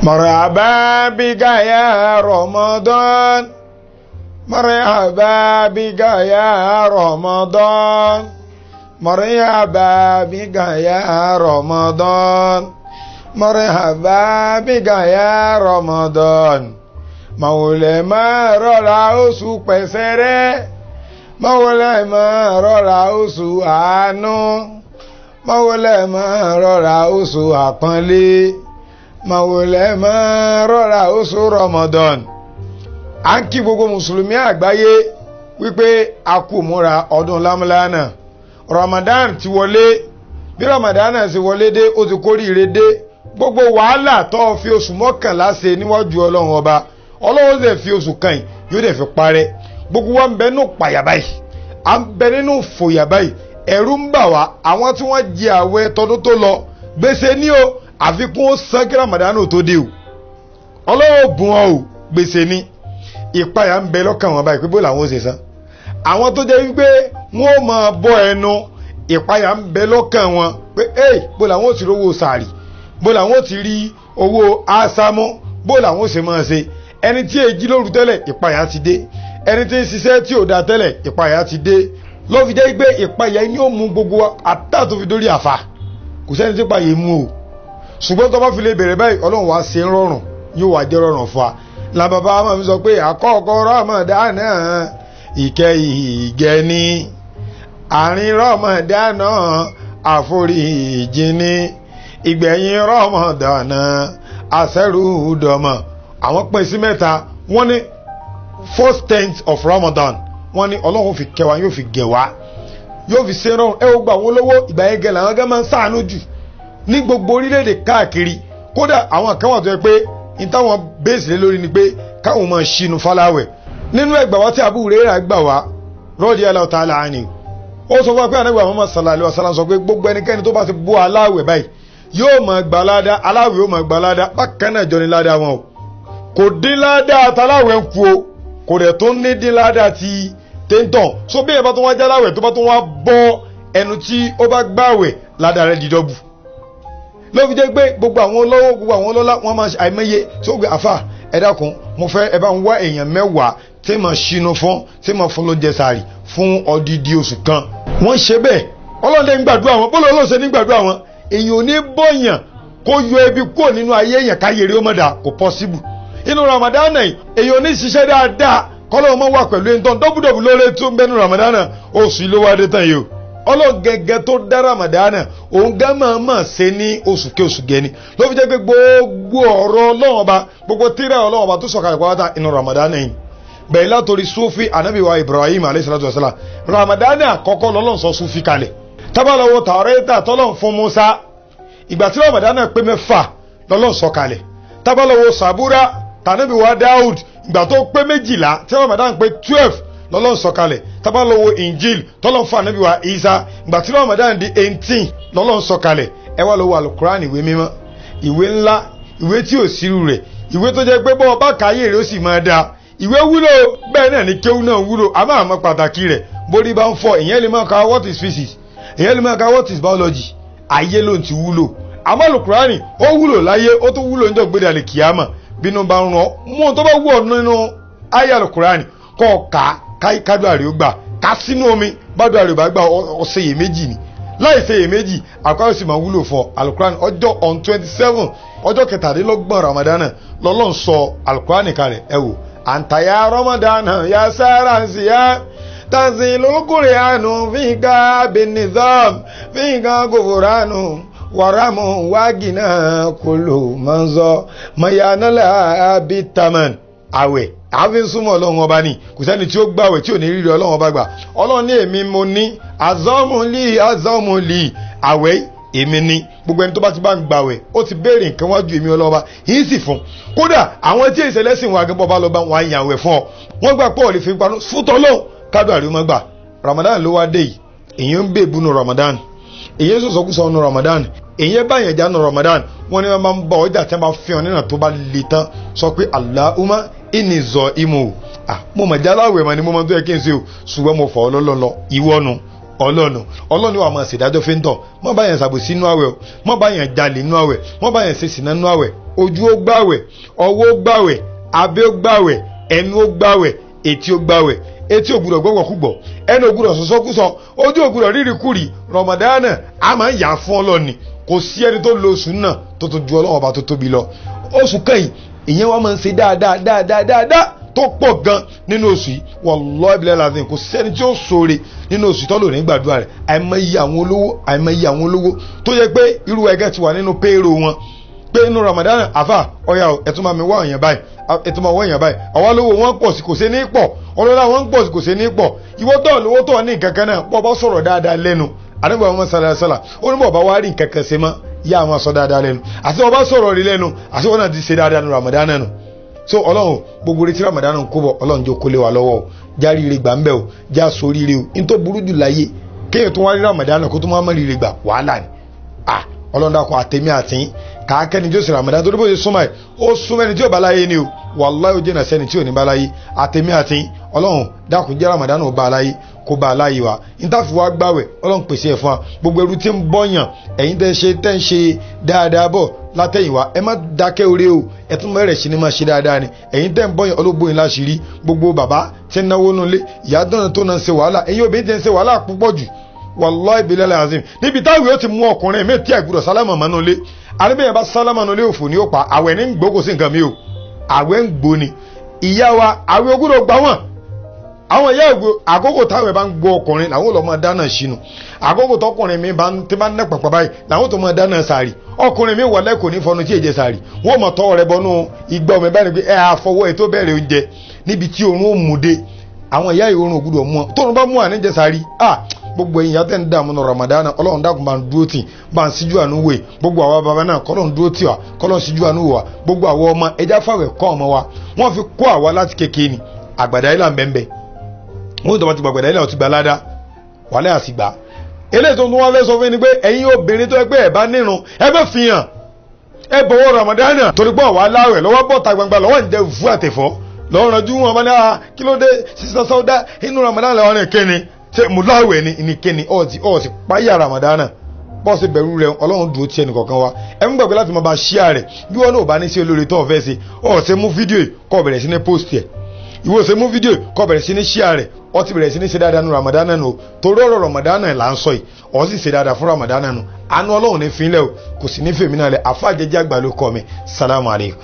مرحبا بك يا رمضان مرحبا بك يا رمضان مرحبا بك يا رمضان مرحبا بك يا رمضان màwòlẹ̀ máa rọra oṣù pẹ̀sẹ̀rẹ́ màwòlẹ̀ máa rọra oṣù àánú màwòlẹ̀ máa rọra oṣù àpọ́nlé màwòlẹ̀ máa rọra oṣù Ramadan. À ń kí gbogbo mùsùlùmí àgbáyé wípé a kú múra ọdún lámúlánà. Ramadan ti wọlé. Bí Ramadan náà ṣe wọlé dé, ó ti kóríire dé. Gbogbo wàhálà tó fi oṣù 11 ṣe níwájú Ọlọ́run ọba, Ọlọ́run ṣe fi oṣù kan yìí yóò dẹ̀ fi parẹ́. Gbogbo wa ń bẹ nínú pàyà báyìí, à ń bẹ nínú fòyà báyìí, ẹ̀rù ń bà wá. Àwọn tí wọ́n jẹ àwẹ̀ tọdún tó lọ gbèsè ní o, àfikún ó san kí Ramadan tó dé o. Ọlọ́run bùn ọ o, gbèsè ní. Ìpayà ń bẹ lọ́kàn wọn báyìí pé bó làwọn ó ṣe san. Àwọn tó jẹ́ wípé wọ́n ó máa bọ́ ẹnu, ìpayà ń bẹ lọ́kàn wọn pé ey, bó làwọn ó ti rówó sàárì, bó làwọn ó ti rí owó ásámú, bó làwọn ó ṣe máa ṣe. Ẹni tí èjì lóru tẹ́lẹ̀, ìpayà ti dé. Ẹni tí ń ṣiṣẹ́ tí ò da tẹ́lẹ̀, ìpayà ti dé. Ló fi jẹ́ pé ìpayà ni ó mú gbogbo àtà tó fi dórí àfà. Kò sẹ́ni tí ìpayà mú o. Ṣùgbọ́n tó bá fi lè bẹ̀rẹ̀ báyìí, Ọlọ́run wá ṣe ń rọrùn, yóò wá jẹ́ rọrùn fún wa. La bàbá máa fi sọ pé àkọ́kọ́ Ramadan ìkẹ́ ìgẹ́ni, àárín Ramadan àforíjì ni, ìgbẹ̀yìn Ramadan àṣẹrùdọ̀mọ̀. Àwọn pín sí mẹ́ta. Wọ́n ní first tenth of Ramadan, wọ́n ní Ọlọ́run fi kẹwàá, yóò fi gẹ̀ wá, yóò fi ṣe rọrùn. Ẹ ó gba àwọn olówó ìgbà yẹn gẹ̀ làwọn gẹ́ máa ń ṣàánú jù ní gbogbo orílẹ̀-èdè káàkiri. Kódà àwọn kan wà tó yẹ pé ní táwọn bẹ́ẹ̀sì lé lórí ni pé káwọn máa ṣínú fáláwẹ̀. Nínú ẹgbà wá tí Abu Hurairah gbà wá radiyallahu ta'ala anhu, ó sọ fún wa pé Ànábì Muhammad sallallahu alaihi wasallam sọ pé gbogbo ẹnikẹ́ni tó bá ti bú aláwẹ̀ báyìí yóò máa gbà ládá, aláwẹ̀ yóò máa gbà ládá. Bákan náà jọ ní ládá wọn o, kò dín ládá àtàláwẹ̀ ń kú o, kò dẹ̀ tó ní dín ládá ti téńtàn. So bí ẹ bá tó wá jáláwẹ̀ tó bá tó wá bọ́ ẹnu tí ó bá gbàwẹ̀, ládá rẹ̀ di dọ́bù. Ló fi jẹ́ pé gbogbo àwọn olówó, gbogbo àwọn ọlọ́lá, wọ́n máa ṣe àìmọye tí ó gbé àfà. Ẹ dákun, mo fẹ́ ẹ bá ń wá èèyàn 10 tí mà ṣínú fún, tí mà fún lóúnjẹ sàárì fún odidi oṣù kan. Wọ́n ṣe bẹ́ẹ̀, Ọlọ́run dẹ̀ ń gbàdúrà wọn. Bọ́lá Ọlọ́run ṣe ní gbàdúrà wọn. Èèyàn ò ní bọ̀yàn kó yọ ebi kúrò nínú ayé èèyàn káyé rí ó mọ̀ dà, kò pọ́síbù. Inú Ramadan yìí, èèyàn ò ní ṣiṣẹ́ dáadáa kọ́lọ́ ọmọ wà pẹ̀lú ẹni tán dọ́bùdọ́bù lórí tó ń bẹ́nu Ramadan oṣù ló wá dé tán yìí o. Ọlọ́run gẹ́gẹ́ tó dá Ramadan òun gẹ́ máa máa ṣe ní oṣù kí oṣù gẹ́ni. Ló fi jẹ́ pé gbogbo ọ̀rọ̀ Ọlọ́run ọba, gbogbo tírà Ọlọ́run ọba tó sọ̀kalẹ̀ pátá inú Ramadan yìí. Bẹ̀rẹ̀ látòrí Sufi Ànábì wa Ibrahim alayhi salatu wa salam. Ramadan àkọ́kọ́ lọ́lọ́run sọ Sufi kalẹ̀. Tábàlọ́wọ́ Tàórátà tọ́lọ́run fún Musa, ìgbà tí Ramadan pé 6 lọ́lọ́run sọ kalẹ̀. Tábàlọ́wọ́ Sàbúrà tànábì wa Daud, ìgbà tó pé 12 tí Ramadan pé 12 lọ́lọ́run sọ kalẹ̀. Tábàlọ́wọ́ Injil tọ́lọ́run fún Ànábì wa Isa, ìgbà tí Ramadan di 18 lọ́lọ́run sọ kalẹ̀. Ẹ wá lọ́wọ́ Alukurani, ìwé mímọ́, ìwé ńlá, ìwé tí ò sírú rẹ̀, ìwé tó jẹ́ pé bọ́ ọba káyé rẹ̀ ó sì máa dáa. Ìwé wúlò, bẹ́ẹ̀ náà ni kéwú náà wúlò, àmọ́ àmọ́ pàtàkì rẹ̀. Bórí bá ń fọ, ìyẹn lè máa ka what is physics, ìyẹn lè máa ka what is biology, ayé ló ń ti wúlò. Àmọ́ Alukurani ó wúlò láyé, ó tún wúlò níjọ́ gbéra lè kíyámà. Bínú bá ń rán mú ohun tó bá wù ọ́ nínú ayé Alukurani kọ́ ká kádùá rẹ̀ ó gbà, ká sínú omi, bádùá rẹ̀ ó bá gbà, ọ̀sẹ̀ yè méjì ni. Láì ṣe iyèméjì, àkọ́kọ́ sì máa wúlò fún Alukurani. Ọjọ́ on 27, ọjọ́ 27 Ramadan lọ́lọ́run sọ Alukurani kalẹ̀. Ẹ wò, àǹtàyà Ramadan ya sára sí ya tanzilul Qur'anu fíga binizam fíga gòfòránù wàràmù wágìnà kòlò mọ́nzọ́ mayanala abitaman. Àwẹ̀ àfi súnmọ́ Ọlọ́run ọba ni. Kò sẹ́ni tí ó gbàwẹ̀ tí ò ní rírì Ọlọ́run ọba gbà. Ọlọ́run ní èmi mo ní azọ́mùlì azọ́mùlì àwẹ̀ èmi ni. Gbogbo ẹni tó bá ti bá ń gbàwẹ̀ ó ti béèrè nǹkan wájú èmi Ọlọ́run ọba yìí sì fún. Kódà àwọn tí èsì ẹlẹ́sìn wa gẹ́gẹ́ bá lọ bá wọn àyàn àwẹ̀ fún ọ. Wọ́n gbà pọ̀ lè fi panu fútọ́ lóhùn kádùn àríwá gbà. Ramadan ló wá dé yìí, èyí ń bè búnú Ramadan, èyí ń sọ̀sọ̀kúsọ nu Ramadan, èyí bá yẹn já nu Ramadan. Wọ́n ní wọ́n máa ń bọ̀ ọjà tí wọ́n bá fi hàn nínú tó bá le tán, sọ pé Allahumma inni zaimu. Mo mọ̀ jáláwẹ̀ mà ni mo máa tó yẹ kí n ṣe o, ṣùgbọ́n mo fọ̀ ọ́ lọ́lọ́lọ́ ìwọ́nu. Ọlọ́run. Ọlọ́run wà máa ṣèdájọ́ fi ń tọ̀. Mọ́ bá yẹn ṣàbòsí inú àwẹ̀ o, mọ́ bá yẹn jalè inú àwẹ̀, mọ́ bá yẹn ṣe sìnà inú àwẹ̀. Ojú ó gbàwẹ̀, ọwọ́ ó gbàwẹ̀, abẹ́ ó gbàwẹ̀, ẹnu ó gbàwẹ̀, etí ó gbàwẹ̀. Etí ò gbúdọ̀ gbọ́gbọ̀kúgbọ̀, ẹnu ò gbúdọ̀ sọ̀sọ́kúsọ, ojú ò gbúdọ̀ rírikúri. Ramadan a máa ń yà fún Ọlọ́run. Kò sí ẹni tó lo oṣù náà tó tó ju Ọlọ́run ọba tó tóbi lọ. Oṣù kẹ́yìn ìyẹn wọ́n máa ń ṣe dáadáa dáadáa dáadáa tó pọ̀ gan nínú oṣù yìí. Wallahi billahi lazim, kò sẹ́ni tí ó ṣoore nínú oṣù tọ́lò ní gbàdúrà rẹ̀. Àìmọye àwọn olówó, àìmọye àwọn olówó tó yẹ pé irú ẹgẹ́ ti wà nínú payroll wọn pé inú Ramadan àfà ọ̀yà ẹ̀tún máa mi wá èèyàn báyìí, ẹ̀tún máa wá èèyàn báyìí. Àwa lówó wọn pọ̀ sí kò ṣe ní pọ̀, ọlọ́lá wọn pọ̀ sí kò ṣe ní pọ̀. Ìwọ tó lówó tó ní nǹkan kan náà pọ̀ bá sọ̀rọ̀ dáadáa lẹ́nu. Àdúgbò àwọn sàlàsàlà ó ní bọ̀ bá wá rí nǹkan kan ṣe mọ́, yá àwọn sọ dáadáa lẹ́nu. Àti wọn bá sọ̀rọ̀ rí lẹ́nu, àti wọn náà ti ṣe dáadáa ní Ramadan náà nù. So Ọlọ́run gbogbo retí Ramadan ń kó bọ̀, Ọlọ́run jẹ́ kó lé wa lọ́wọ́ o, já ríire gbà ń bẹ̀ o, já sórí ire o. N tó burú jù láyé kéèyàn tó wá rí Ramadan kó tó má má ríire gbà, wàhálà ni. Ah, Ọlọ́run dákun àtẹ̀mí àtìyín kàákẹ́ni tí ó sì Ramadan torí bó ṣe súnmọ́ ẹ̀, ó súnmọ́ ẹni tí ò bá láyé ni o. Wàláhì ó jìnà sẹ́ni tí ò ní bá láyé. Àtẹ̀mí àtìyín Ọlọ́run dákun jẹ́ Ramadan ò bá láyé, kó bá láyé wa. Nítàfi wá gbàwẹ̀, Ọlọ́run pèsè ẹ̀ fún wa. Gbogbo ẹrú tí ń bọ̀yàn, ẹ̀yin tẹ́ ń ṣe dáadáa bọ̀ látẹ̀yìnwá, ẹ má dákẹ́ oore o, ẹ tún bẹ̀rẹ̀ sí ni máa ṣe dáadáa ni. Ẹ̀yin tẹ́ ń bọ̀yàn, olóògbóyin láṣìírí. Gbogbo bàbá tí ń náwó nulẹ̀, ìyá dáná tó náà ń ṣe wàhálà, ẹ̀yin obìnrin tí ń ṣe wàhálà púpọ̀ jù. Wallahi billahi azim, níbi táwọn yóò ti mú ọkùnrin mi tí àgbùdọ̀ sálámà mọ́nú lé. Àríbẹ̀yẹn bá sálámà nulẹ̀, òfò ni ó pa. Àwẹ̀ ní gbó, kò sí nǹkan mi o, àwẹ̀ ń gbó ni. Ìyá wa àwẹ̀ ogúnrò gbà wọ́n. Àwọn ìyá ìgbò àkókò táwọn bá ń gbọ́ ọkùnrin làwọn lọ máa dáná sínú. Àkókò tọkùnrin mi bá ń tí bá ń nẹ́ pàpà báyìí làwọn tó máa dáná sàárì. Ọkùnrin mi wọlé kò ní fọnú tí èjẹ sàárì, wọ́n mọ̀ tọwọ́ rẹ bọnú igbá omi báyìí pé ẹ àfọwọ́ ẹ tó bẹ̀rẹ̀ oúnjẹ níbi tí oorun ó mú dé. Àwọn ìyá ìorun ò gbúdọ̀ mú ọ, tóorun bá mú àníjẹ sàárì. Ah, gbogbo ẹ̀yin ìyá tẹ́ ń dààmú ní Ramadan, Ọlọ́run dákun bá ń dúró tì, bá ń síjú àánú wò. Gbogbo àwa bàbá náà, kọ́lọ́run dúró tì wá, kọ́lọ́run síjú àánú wò wá. Gbogbo àwa ọmọ, ẹja fàwẹ̀ kọ́ ọmọ wa. Wọ́n fi kó àwa láti kékeré ni àgbàdá ilà ń bẹ́ẹ̀. Wọ́n tó bá ti gbàgbàdá ilà, ó ti gba ládá wàhálà àsìgbà. Eléyìí tó ń wọ́n fẹ́ sọ fún yín ni pé ẹ̀yin obìnrin tó yẹ pé ẹ̀ bá nírun, ẹ bẹ́ fi hàn, ẹ bọ̀wọ̀ Ramadan torí pé ọ̀wá láwẹ̀ lọ́wọ́ bọ̀ ta gbangba lọ́wọ́ ń jẹ fún àtẹ̀fọ́ lọ́wọ́ ranjú wọn bá ní a kí ló dé sísá sáwọ́dá inú Ramadan lọ́wọ́ ní kíni ṣe mú láwẹ̀ ní kíni ọ̀tí páyà Ramadan bọ́ sí bẹ̀rù rẹ̀. Ọlọ́run dúró tí ẹnì kọ̀ọ̀kan wa. Ẹ ń gbàgbé láti máa bá ṣíà rẹ̀. Bí wọn náà bá ní sí olóore tó ọ̀fẹ́ sí ọ̀ ṣe mú fídíò kó bẹ̀rẹ̀ sí ní post ẹ̀, ìwọ ṣe mú fídíò kó bẹ̀rẹ̀ sí ní ṣíà rẹ̀. Ọ ti bẹ̀rẹ̀ sí ní ṣe dáadáa nu Ramadan nù, torí ọ̀rọ̀ Ramadan là ń sọ yìí. Ọ sì ṣe dáadáa fún Ramadan nù. Àánú Ọlọ́run ní fínlẹ̀ o, kò sì ní fèmí náà lẹ̀. Àfa jẹjẹ àgbà ló kọ́ mi. Salamu alaykum.